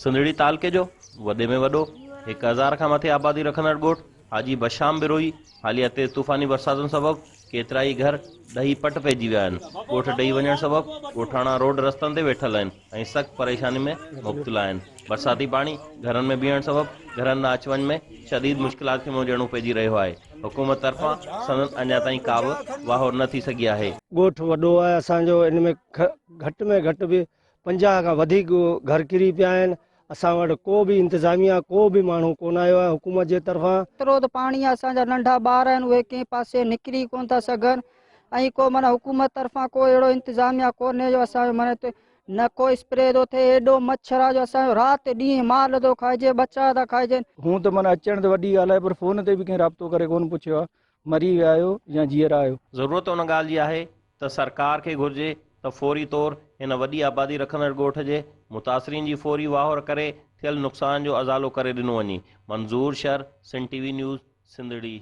سنڌڙي تعلقي جو وڏي ۾ وڏو 1000 کان مٿي آبادي رکندڙ ڳوٺ حاجي بشام بروهي حاليه تيز طوفاني برساتن سبب ڪيترائي گهر ڊهي پٽ پئجي ويا آهن. ڳوٺ ڊهي وڃڻ سبب ڳوٺاڻا روڊ رستن تي ويٺل آهن ۽ سخت پريشاني ۾ مبتلا آهن. برساتي پاڻي گهرن ۾ بيهڻ سبب گهرن ڏانهن اچ وڃ ۾ شديد مشڪلات کي منهن ڏيڻو پئجي رهيو آهي. حڪومت طرفان سندن اڃا تائين ڪا به واهر نه ٿي سگهي آهي. ڳوٺ وڏو آهي اسان جو ان ۾ گهٽ ۾ گهٽ به 50 کان وڌيڪ گهر ڪري پيا آهن، اسان وٽ ڪو به انتظاميا ڪو به ماڻهو ڪونه آيو آهي حڪومت جي طرفان. ايترو ته پاڻي آهي اسان جا ننڍا ٻار آهن اهي ڪنهن پاسي نڪري ڪونه ٿا سگهن ۽ ڪو معنيٰ حڪومت طرفان ڪو اهڙو انتظاميا ڪونهي جو اسان جو معنيٰ هتي نه ڪو اسپري ٿو ٿئي ايڏو مڇر آهي جو اسان جو رات ڏينهن مال ٿو کائجي ٻچا ٿا کائجن. هون ته معنيٰ اچڻ ته وڏي ڳالهه آهي پر فون تي به ڪنهن رابطو ڪري ڪونه پڇيو آهي مري ويا آهيو يا جيئرا آهيو. ضرورت ان ڳالهه جي آهي ته سرڪار کي گهرجي ته فوري طور هن وڏي آبادي رکندڙ ڳوٺ جي متاثرين جي فوري واهر ڪري ٿيل نقصان جو ازالو ڪري ڏنو وڃي. Manzoor Shar, Sindh T V news, Sindhri.